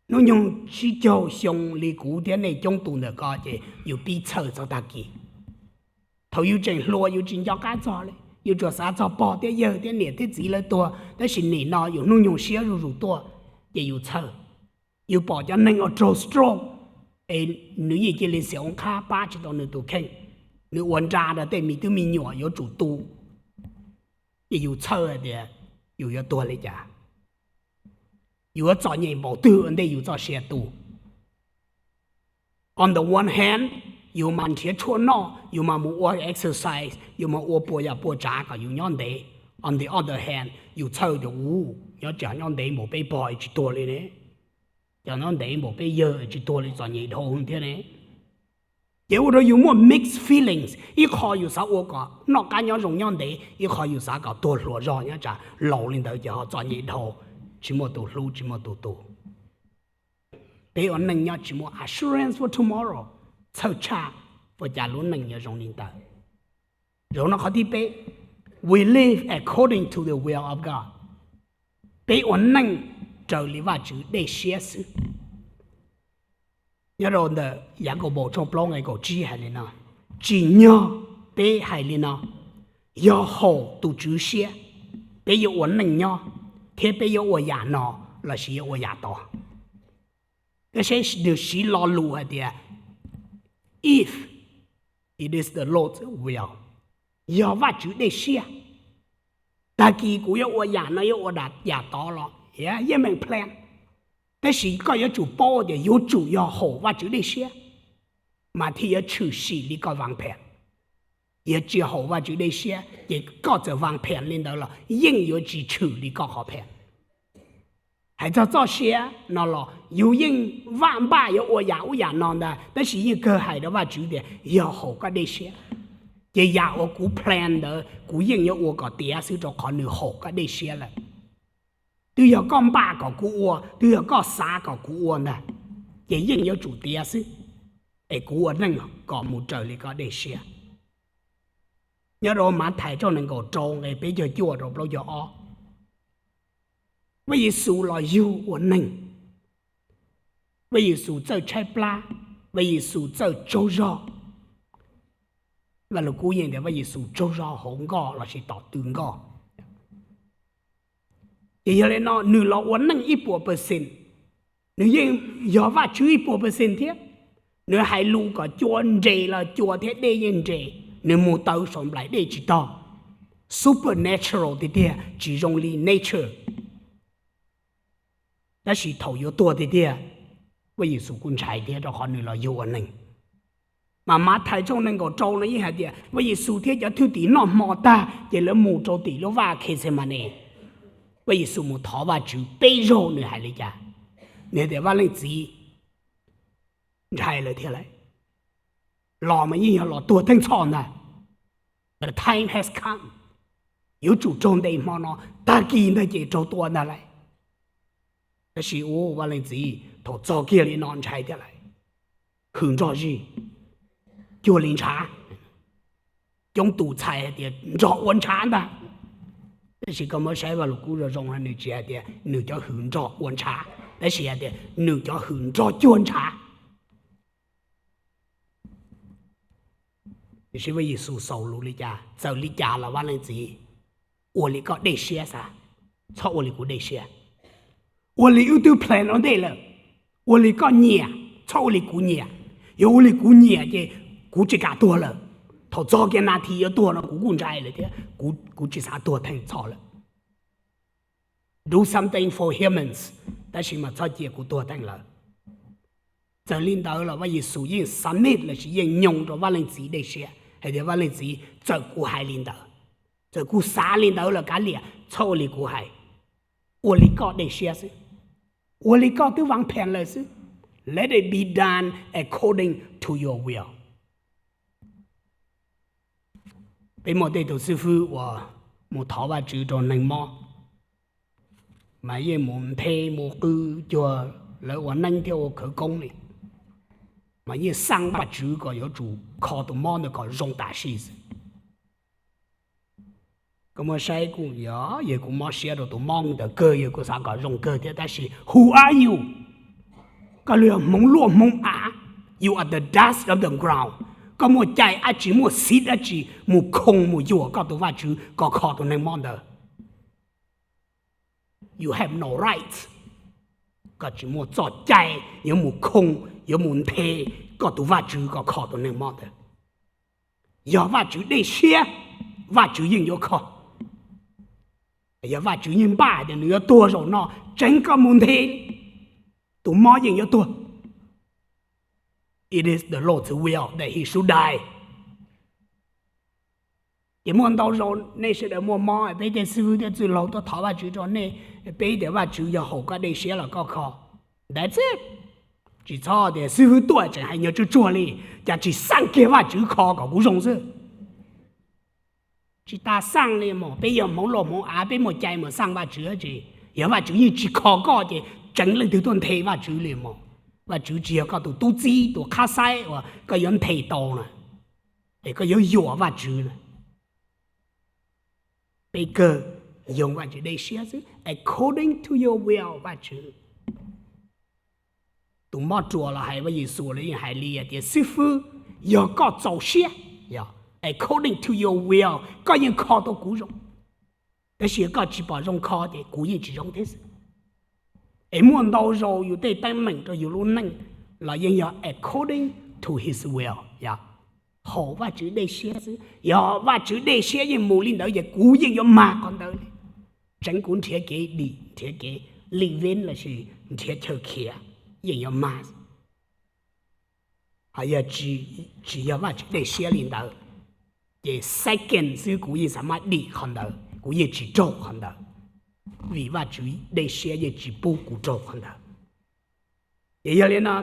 Hnub nyoog tsib caug xyoo li kuv thiab nej coob tus ntawm ko ces yus pib txhawj txog tag kis. Thaum yus tseem hluas yus tsis nco qab txog li, yus tsuas xav txog pog thiab yawg thiab niam thiab txiv lawv tuag, tab sis nim no yus hnub nyoog siab zuj zus tuaj, ces yus txhawj. Yus pom cov neeg uas raug stroke, es nws yeej cia li xiam ua qhab pab tsis tau nws tus kheej, nws ua nra rau tej me tub me nyuam yuav tsum tu, ces yus txhawj hais tias yus yuav tuag li cas, yus yuav txom nyem npaum twg ua ntej yus txoj sia tu. On the one hand, yus mas nrhiav tshuaj noj, yus mas mus ua exercise, yus mas ua puas yam puas tsav kom yus nyob ntev. On the other hand, yus txhawj tias, u, nyob tsam nyob ntev npaum peb pog es tsis tuag li ne, cov nyob ntev npaum peb yawg es tsis tuag li txom nyem dhau thiab ne. Ces ua rau yus muaj mixed feelings, ib qho yus xav ua kom noj qab nyob zoo nyob ntev, ib qho yus xav kom tuag hluas zog nyob tsam laus li ntawd ces ho txom nyem dhau, tsis muaj tus hlub tsis muaj tus tu. Peb ua neej nyob tsis muaj assurance for tomorrow, txhawj tshaj ua cas lub neej yuav zoo li ntawd. Zaum no qhov thib peb, we live according to the will of God. Peb ua neej raws li Vajtswv dej siab xwb. Nyob rau ntawm Yakaunpaus tshooj plaub nqe kaum tsib hais li no, tsim nyog peb hais li no, yog haum tus Tswv siab, peb yuav ua neej nyob, thiab peb yuav ua yam no lossis yuav ua yam tod. Peb saib nws siv lo lus hais tias, if it is the Lord's will, yog Vajtswv dej siab, tag kis kuv yuav ua yam no yuav ua yam tod los yeej meej plan. Tab sis koj yuav tsum paub tias yuav tsum yog haum Vajtswv dej siab, mas thiaj yuav tshwm sim li koj vav phem. Yog tsis haum Vajtswv dej siab ces koj txawm vav phem li ntawd los yeej yuav tsis tshwm li koj qhov phem. Hais txog txoj sia no los yus yeej vaj npaj yuav ua yam ub yam no ntag, tab sis yeej kawg hais rau Vajtswv tias yog haum koj dej siab, ces yam uas kuv plan ntawd kuv yeej yuav ua kom tiav xwb rau qhov nws haum koj dej siab lawm. Twb yog koj npaj kom kuv ua, twb yog koj xav kom kuv ua ntag, ces yeej yuav tsum tiav xwb, es kuv ua neej kom mus raws li koj dej siab. Nyob rau Mathais tshooj nees nkaum rau nqe peb caug cuaj rau plaub caug ob, Vaj Yexus los yug ua neeg. Vaj Yexus txawj tshaib plab, Vaj Yexus txawj tsaug zog. Vaj Lug Kub yeej tias Vaj Yexus tsaug zog hauv nkoj lossis tom tw nkoj. Ces yog li no nws los ua neej ib puas percent, nws yeej yog Vajtswv ib puas percent thiab. Nws hais lus kom cua nres los cua thiab dej yeej nres, nws mus taw saum nplaim dej tsis tog. Supernatural tiag tiag, tsis zoo li nature. Tab sis thaum yuav tuag tiag tiag, Vaj Yexus kuj ntshai thiab rau qhov nws los yug ua neeg. Mas Mathais tshooj nees nkaum rau no yeej hais tias Vaj Yexus thiab cov thwj tim noj hmo tag ces lawv mus rau tim lub vaj Khexemanes. Vaj Yexus mus thov Vajtswv peb zaug, nws hais li cas? Nws hais tias, Vaj Leej Txiv, ntshai lawm thiab lauj, los mas yeej yog los tuag theej txhoj ntag. The time has come, yuav tsum raug ntes hmo no, tag kis ntag ces raug tua ntag lauj. Tab sis ua Vaj Leej Txiv thaum txog kiag li no ntshai thiab lauj, hwm nrog zij, cuag li ntshav. Coob tus txhais hais tias nrog ua ntshav ntag. Tab sis koj muab saib Vaj Lug Kub zoo zoo no nws tsis hais tias nws cov hwm nrog ua ntshav, tab sis hais tias nws cov hwm nrog cuag ntshav. Tiam sis Vaj Yexus xaus lus li cas? Txawm li cas los Vaj Leej Txiv, ua li koj dej siab xav, txhob ua li kuv dej siab. Ua li wb twb plan ua ntej lawm, ua li koj nyiam, txhob ua li kuv nyiam. Yog ua li kuv nyiam ces kuv tsis kam tuag lawm. Thaum txog kiag nas this yuav tuag no kuv kuj ntshai lawm thiab, kuv tsis xav tuag theej txhoj lawm. Do something for humans, tab sis mas txhob cia kuv tuag theej lawm. Txawm li ntawd los Vaj Yexus yeej submit lossis yeej nyoo rau Vaj Leej Txiv dej siab hais tias, Vaj Leej Txiv, txawm kuv hais li ntawd, txawm kuv xav li ntawd los kav liam, txhob ua li kuv hais, ua li koj dej siab xwb, ua li koj twb vav phem lawm xwb. Let it be done according to your will. Peb muaj tej tus xib fwb uas mus thov Vajtswv rau neeg mob, mas yeej mus nthe mus qw cuag Lawv ua neeb thiab ua khawv koob li, mas yeej xaj Vajtswv kom yuav tsum kho tus mob ntawd kom zoo tam sim xwb. Koj muab saib kuj yog, yog kuv mob siab rau tus mob ntawd kawg, yog kuv xav kom zoo kawg thiab, tab sis who are you? Koj lub yog hmoov luaj hmoov av, you are the dust of the ground. Koj muaj cai dab tsi, muaj xib dab tsi mus khoo mus yuam koj tus Vajtswv kom kho tus neeg mob ntawd? You have no right. Koj tsis muaj txoj cai yuav mus khoo, yuav mus nthe koj tus Vajtswv kom kho tus neeg mob ntawd. Yog Vajtswv dej siab, Vajtswv yeej yuav kho. Yog Vajtswv yeej npaj tias nws yuav tuag zaum no, tseev koj mus nthe, tus mob yeej yuav tuag. It is the Lord's will that he should die. Ces muaj ntau zaus nej sawv daws muaj mob, peb tej xib hwb thiab txwj laug tuaj thov Vajtswv rau nej, peb tias Vajtswv yog haum koj dej siab los koj kho. That's it. Tsis txhob tias xib hwb tuaj tseem hais nyuag tsuag tsuag li, cas tsis xaj kiag Vajtswv kho kom kuv zoo xwb. Tsis tas xaj li mas, peb yog hmoov luaj hmoov av, peb muaj cai mus xaj Vajtswv tsi. Yog Vajtswv yeej tsis kho koj ces tseev leej twg tuaj nthe Vajtswv li mas. Vajtswv tsis yog koj tus tub txib tus qhab xaib uas koj yuav nthe tau na, es koj yuav yuam Vajtswv na. Peb kawg yoog Vajtswv dej siab xwb, according to your will Vajtswv. Tus mob ruas los hais Vaj Yexus los yeej hais li tias xib fwb, yog koj txaus siab, according to your will, koj yeej kho tau kuv zoo, tab sis yog koj tsis pom zoo kho ces kuv yeej tsis zoo thiab xwb. Es muaj ntau zaus yus tej teeb meem rau yus lub neej los yeej yog according to his will, haum Vajtswv dej siab xwb. Yog Vajtswv dej siab yeej mus li ntawd ces kuv yeej yuav mag qhov ntawd li. Tseev kuv nrhiav kev dim, nrhiav kev living lossis nrhiav chaw khiav, yeej yuav mag. Ho yog tsis yog Vajtswv dej siab li ntawd, ces second xwb kuv yeej xav maj dim qhov ntawd, kuv yeej tsis raug qhov ntawd, vim Vajtswv dej siab yeej tsis pub kuv raug qhov ntawd. Ces yog li no,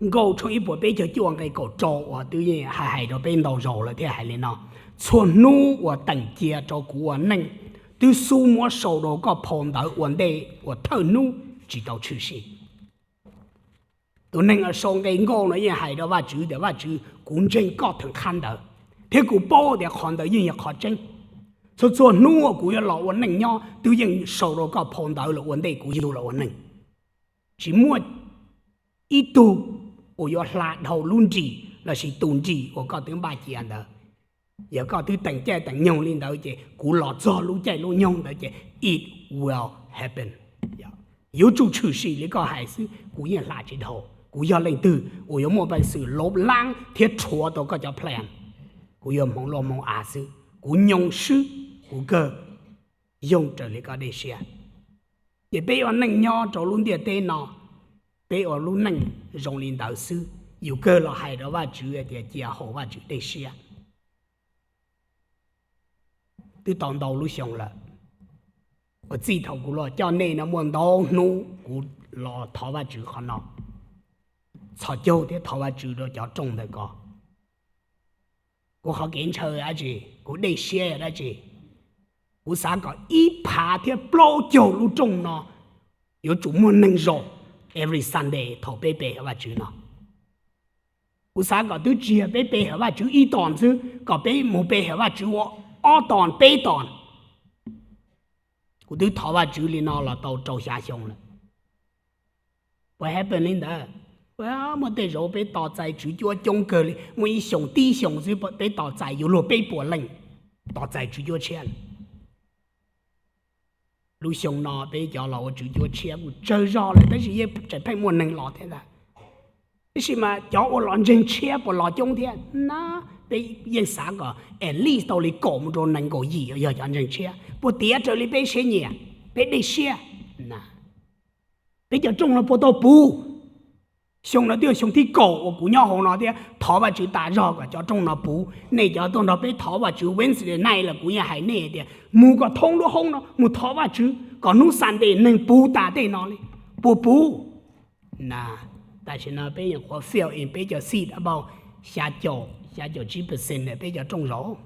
Nkauj tshooj ib puas peb caug cuaj nqe kaum rau uas twb yeej hais hais rau peb ntau zaus lawm thiab hais li no: Txhua hnub uas teem cia rau kuv ua neej, twb xub muab sau rau koj phau ntawv ua ntej uas thawj hnub tsis tau tshwm sim. Tus neeg uas sau nqe nkauj no yeej hais rau Vajtswv tias, Vajtswv, kuv ntseeg koj theem qhab ntawd, thiab kuv paub tias qhov ntawd yeej yog qhov tseeb. Txhua txhua hnub uas kuv yuav los ua neej nyob twb yeej sau rau koj phau ntawv los ua ntej kuv yug los ua neeg. Tsis muaj ib tug uas yuav hla dhau lub nrim lossis tus nrim uas koj twb npaj cia ntawd. Yog koj twb teem caij teem nyoog li ntawd ces kuv los txog lub caij lub nyoog ntawd ces it will happen. Yuav tsum tshwm sim li koj hais xwb, kuv yeej hla tsis dhau. Kuv yog leej twg uas yuav muaj peev xwm lov laab thiab rhuav tau koj cov plan? Kuv yog hmoov luaj hmoov av xwb, kuv nyoo swb, kuv kawg yoog raws li koj dej siab. Ces peb ua neej nyob rau lub ntiaj teb no, peb ua lub neej zoo li ntawd xwb, yus kawg los hais rau Vajtswv tias cia haum Vajtswv dej siab. Twb tau ntau lub xyoo lawm, uas txij thaum kuv los coj nej no muaj ntau hnub kuv los thov Vajtswv qhov no, txhos caug thiab thov Vajtswv rau cov rooj ntawm ko. Kuv qhov kev ntshaw dab tsi? Kuv dej siab yog dab tsi? Kuv xav kom ib phav thiab plaub caug lub rooj no yuav tsum muaj neeg zaum every Sunday thaum peb pe hawm Vajtswv no. Kuv xav kom twb tsis yog peb pe hawm Vajtswv ib tom xwb, kom peb mus pe hawm Vajtswv ua ob tom peb tom. Kuv twb thov Vajtswv li no los tau rau xya xyoo lawm. Puas happen li ntawd? Muaj tej zaum peb tos txais tswv cuab coob kawg li, muaj ib xyoos tib xyoos xwb peb tos txais yuav luag peb puas leej tos txais tswv cuab tshiab. Lub xyoo no peb cov los ua tswv cuab tshiab kuj tsawg zog lawm, tab sis yeej tseem pheej muaj neeg los thiab ntag. Tab sis mas cov uas los ntseeg tshiab puas los coob thiab na? Peb yeej xav kom at least tau li kaum mus rau nees nkaum yim yog cov ntseeg tshiab. Puas tiav raws li peb siab nyiam, peb dej siab na? Peb cov rooj no puas tau puv? Xyoo no twb yog xyoo thib kaum uas kuv nyob hauv no thiab thov Vajtswv tas zog kom cov rooj no puv. Nej cov tuaj nrog peb thov Vajtswv Wednesday night los kuv yeej hais nej tias mus kom thoob lub hoob no mus thov Vajtswv kom hnub Sunday neeg puv tas tej no li. Puas puv? Na, tam sim no peb nyuam qhuav fill in peb cov seat about xya caum, xya caum tsib percent peb cov rooj zaum,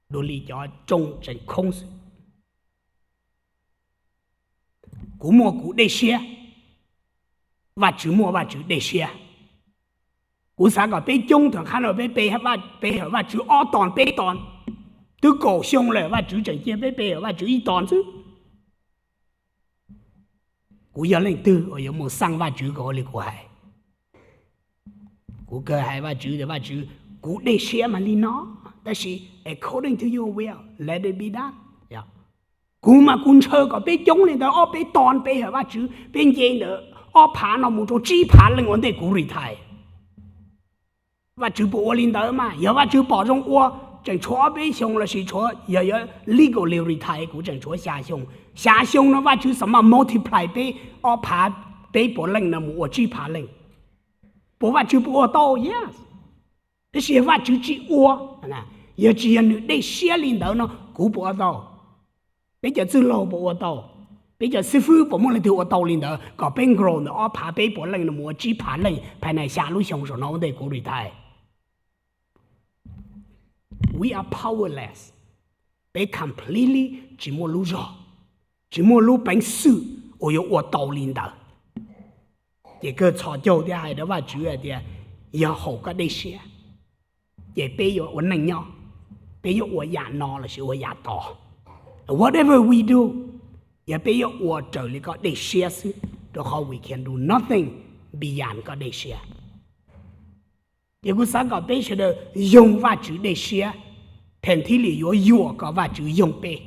dua li cov rooj tseem khoob xwb. Kuv muaj kuv dej siab, Vajtswv muaj Vajtswv dej siab. Kuv xav kom peb coob thaum qab no peb pe hawm Vajtswv ob ton peb ton. Twb kaum xyoo lawm Vajtswv tseem cia peb pe hawm Vajtswv ib ton xwb. Kuv yog leej twg uas yuav mus xaj Vajtswv kom ua li kuv hais? Kuv kawg hais Vajtswv tias, Vajtswv, kuv dej siab mas li no, tab sis according to your will, let it be done. Kuv mas kuv ntshaw kom peb coob li ntawd ob peb ton pe hawm Vajtswv, peb nce ntawm ob phav no mus rau tsib phav leej ua ntej kuv retire. Vajtswv puas ua li ntawd mas? Yog Vajtswv pom zoo ua, tseem tshuav ob peb xyoo lossis tshuav, yog yuav legally retire kuv tseem tshuav xya xyoo. Xya xyoo no Vajtswv xav mas multiply peb ob phav peb puas leej no mus ua tsib phav leej. Puas Vajtswv puas ua tau? Yes. Tab sis yog Vajtswv tsis ua, yog tsis yog nws dej siab li ntawd no kuv puas ua tau? Peb cov txwj laug puas ua tau? Peb cov xib fwb puas muaj leej twg ua tau li ntawd kom peb grow ntawm ob phav peb puas leej no mus ua tsib phav leej phais nais xya lub xyoo saum no ua ntej kuv retire? We are powerless. Peb completely tsis muaj lub zog, tsis muaj lub peev xwm uas yuav ua tau li ntawd. Ces kawg txhos caug thiab hais rau Vajtswv hais tias, yog haum koj dej siab, ces peb yuav ua neej nyob, peb yuav ua yam no lossis ua yam tod. Whatever we do, yog peb yuav ua raws li koj dej siab xwb, rau qhov we can do nothing beyond koj dej siab. Ces kuv xav kom peb sawv daws yoog Vajtswv dej siab, then thiaj li yuav yuam kom Vajtswv yoog peb.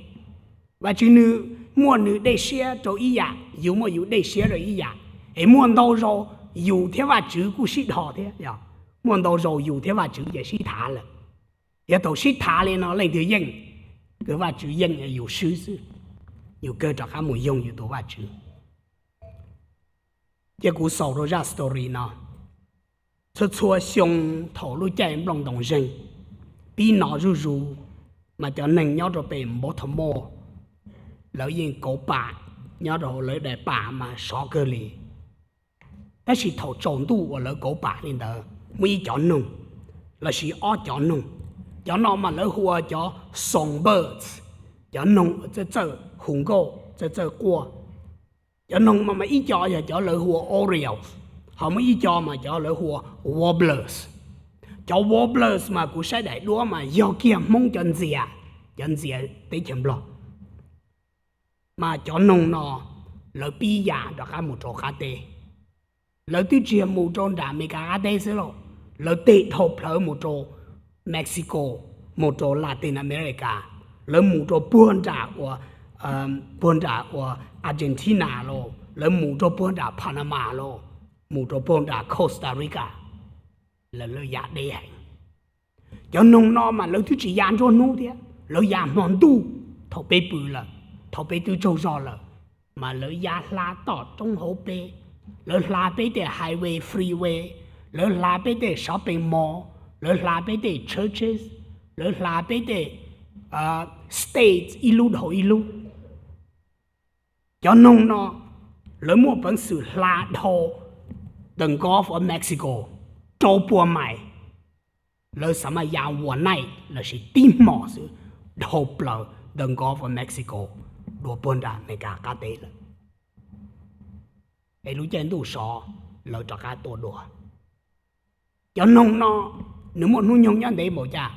Vajtswv nws muaj nws dej siab rau ib yam, yus muaj yus dej siab rau ib yam, es muaj ntau zaus yus thiab Vajtswv kuj sib dhos thiab. Muaj ntau zaus yus thiab Vajtswv ces sib thav lawm. Yog thaum sib thav li no leej twg yeej? Kawg Vajtswv yeej, yus swb xwb, yus kawg rov qab mus yoog yus tus Vajtswv. Ces kuv xaus rau zaj story no. Txhua txhua xyoo thaum lub caij nplooj ntoos zeeg pib no zuj zus, mas cov neeg nyob rau pem Baltimore, lawv yeej kauv pam, nyob rau hauv lawv daim pam mas sov kawg li. Tab sis thaum tsaus ntuj uas lawv kauv pam li ntawd, muaj ib cov noog, lossis ob cov noog. Cov no mas lawv hu ua cov songbirds, cov noog txawj txawj hu nkauj, txawj txawj quaj. Cov noog mas mas ib co yog cov lawv hu ua orioles, ho muaj ib co mas cov lawv hu ua warblers. Cov warblers mas kuv saib daim duab mas yog kiag Hmoob cov ntxias, cov ntxias teb chaws Nplog. Mas cov noog no lawv pib ya rov qab mus rau qab teb. Lawv twb tsis yog mus rau nram Amelikas qab teb xwb lauj, lawv tig dhau plawv mus rau Mexico, mus rau Latin America, lawv mus rau puag nram uas, puag nram uas Argentina lauj, lawv mus rau puag nram Panama lauj, mus rau puag nram Costa Rica, lawv ya deb heev. Cov noog no mas lawv twb tsis ya nruab hnub thiab, lawv ya hmo ntuj thaum peb pw lawm, thaum peb twb tsaug zog lawm, mas lawv ya hla tom roob hauv peb, lawv hla peb tej highway, freeway, lawv hla peb tej shopping mall, lawv hla peb tej churches, lawv hla peb tej states ib lub dhau ib lub. Cov noog no lawv muaj peev xwm hla dhau the Gulf of Mexico rau pua mais. Lawv xav mas ya ua night lossis tib hmos xwb dhau plaws the Gulf of Mexico dua puag nram Amelikas qab teb lawm. Es lub caij ntuj sov, lawv rov qab tuaj dua. Cov noog no nws muaj hnub nyoog nyob ntev npaum cas?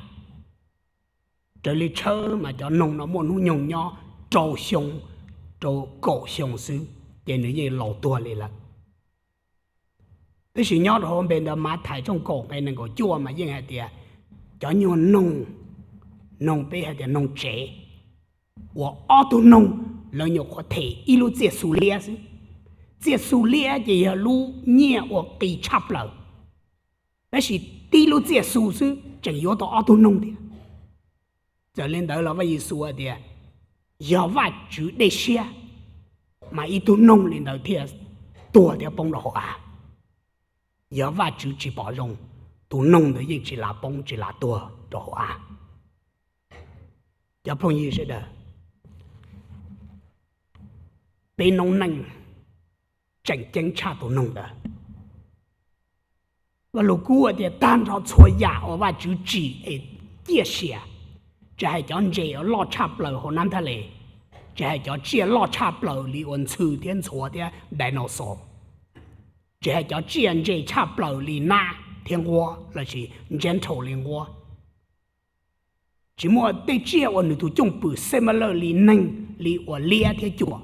Raws li tshawb mas cov noog no muaj hnub nyoog nyob rau xyoo, rau kaum xyoo xwb ces nws yeej laus tuag li lawm. Tab sis nyob rau hauv npe ntawd Mathais tshooj kaum nqe nees nkaum cuaj mas yeej hais tias cov nyuag noog, noog peb hais tias noog tsev, uas ob tug noog lawv nyuam qhuav them ib lub txiaj xu liab xwb. Txiaj xu liab ces yog lub nyiaj uas qis tshaj plaws, tab sis tib lub txiaj xu xwb tseem yuav tau ob tug noog thiab. Txawm li ntawd los Vaj Yexus hais tias yog Vajtswv dej siab mas ib tug noog li ntawd thiaj tuag thiab poob rau hauv av. Yog Vajtswv tsis pom zoo, tus noog ntawd yeej tsis lam poob tsis lam tuag rau hauv av. Cov phooj ywg sawv daws, peb noob neej tseem ceeb tshaj tus noog ntawd. Vaj lug kub tias tag nrho txhua yam uas Vajtswv tsim es ciaj sia, tsis hais cov ntses uas loj tshaj plaws hauv nab thaj les, tsis hais cov tsiaj loj tshaj plaws li uas ntxhw thiab ntxhuav thiab dinosaur, Tsis hais cov tsiaj ntse tshaj plaws li nab thiab nquab lossis gentle li nquab. Tsis muaj tej tsiaj uas nws tus cwj pwm similar li neeg li uas liab thiab cuam.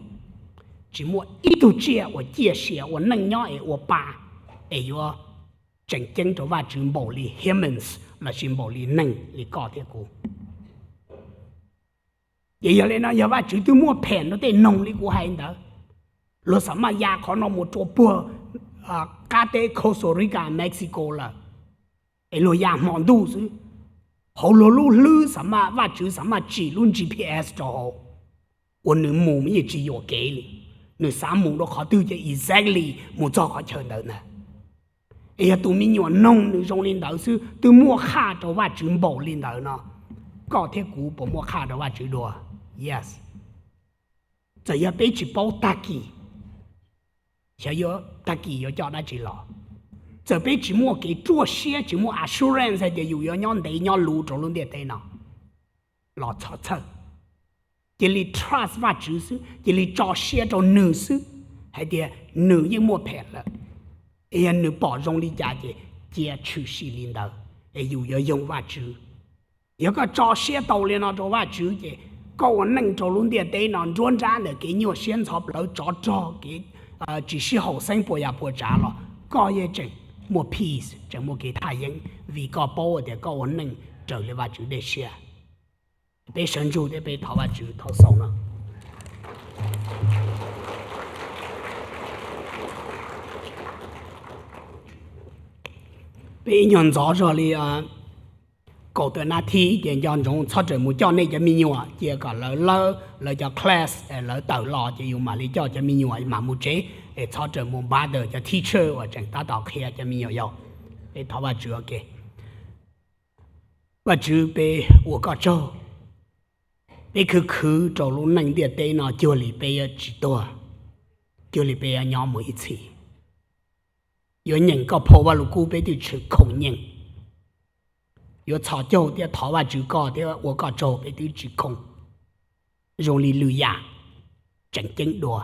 Tsis muaj ib tug tsiaj uas ciaj sia ua neej nyob es ua pa es yuav tseem ceeb rau Vajtswv npaum li humans lossis npaum li neeg li koj thiab kuv. Ces yog li no yog Vajtswv twb muaj phem rau tej noog li kuv hais ntawd, luag xav maj ya qhov no mus rau puag qab teb Costa Rica, Mexico lawm, es luag ya hmo ntuj xwb. Hauv luag lub hlwb xav maj, Vajtswv xav maj tsim lub G P S rau hauv, uas nws mus yeej tsis yuam kev li. Nws xav mus rau qhov twg ces exactly mus txog qhov chaw ntawd ntag. Es yog tus me nyuam noog nws zoo li ntawd xwb twb muaj qhaj rau Vajtswv npaum li ntawd no, koj thiab kuv puas muaj qhaj rau Vajtswv dua? Yes. Txawm yog peb tsis paub tag kis, xyov yuav tag kis yuav coj dab tsi los, txawm peb tsis muaj kev ruaj siab, tsis muaj assurance hais tias yus yuav nyob ntev nyob luv rau lub ntiaj teb no los txhob txhawj. Cia li trust Vajtswv xwb, cia li tso siab rau nws xwb, hais tias nws yeej muaj phem lawm, es yog nws pom zoo li cas ces cia tshwm sim li ntawd, es yus yuav yoog Vajtswv. Yog koj tso siab tau li no rau Vajtswv ces koj ua neej rau lub ntiaj teb no nruab nrab ntawm kev nyuaj siab ntxhov plawv, tsov rog, kev tsis sib haum xeeb puas yam puas tsav los koj yeej tseem muaj peace, tseem muaj kev thaj yeeb vim koj paub tias koj ua neej raws li Vajtswv dej siab. Peb sawv ntsug thiab peb thov Vajtswv thaum xaus no. Peb ib nyuag ntxov zog li kaum tawm nas this ces nco ntsoov txhob rawm mus coj nej cov me nyuam, cia kom lawv lawb lawv cov class es lawv tawm los ces yus mam li coj cov me nyuam mam mus tsev, es txhob rawm mus npaj ntawm cov teacher uas tseem tab tom qhia cov me nyuam yaus. Peb thov Vajtswv ua ke. Vajtswv, peb ua koj tsaug. Peb khwv khwv rau lub neej ntiaj teb no cuag li peb yuav tsis tuag, cuag li peb yuav nyob mus ib txhis. Yuav nyeem koj phau Vajluskub peb twb tshwm khoom nyeem, yuav txhos caug thiab thov Vajtswv koj thiab ua koj tsaug peb twb tsis khoom. Zoo li lwm yam tseem ceeb dua.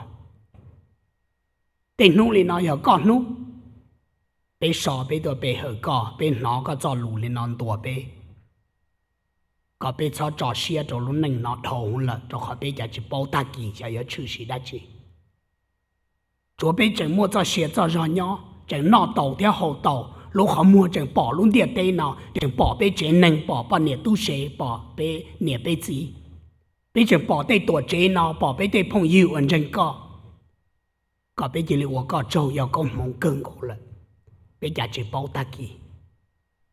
Tej hnub li no yog koj hnub, peb so peb tuaj pe hawm koj, peb hnov koj txoj lus li no ntuas peb, kom peb txhob tso siab rau lub neej no dhau lawm rau qhov peb cav tsis paub tag kis xyov yuav tshwm sim dab tsi. Tsuav peb tseem muaj txoj sia txoj zog nyob, tseem noj taus thiab haus taus, lub qhov muag tseem pom lub ntiaj teb no, tseem pom peb tsev neeg, pom poj niam tub se, pom peb niam peb txiv. Peb tseem pom tej tuam tsev no, pom peb tej phooj ywg uas ntseeg koj. Kom peb cia li ua koj tsaug, yog koob hmoov kawg nkaus lawm, peb cav tsis paub tag kis.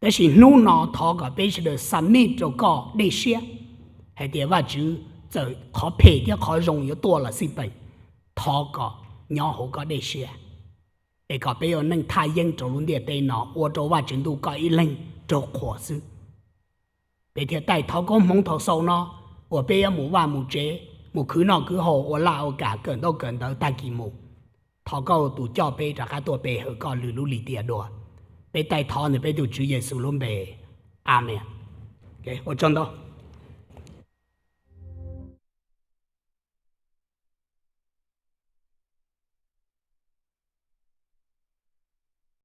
Tab sis hnub no thov kom peb sawv daws submit rau koj dej siab, hais tias Vajtswv, txawm qhov phem thiab qhov zoo yuav tuaj los xij peem, thov kom nyob hauv koj dej siab, es kom peb ua neej thaj yeeb rau lub ntiaj teb no ua rau Vajtswv ntuj koj ib leeg raug qhuas xwb. Peb thiaj taij thov koob hmoov thaum xaus no uas peb yuav mus vaj mus tsev, mus khwv noj khwv haus, ua laj ua kam, kawm ntaub kawm ntawv tag kis mus. Thov koj ua tus coj peb rov qab tuaj pe hawm koj lwm lub lim tiam dua. Peb taij thov ntawm peb tus Tswv Yexus lub npe, Amees. Ua tsaug ntau.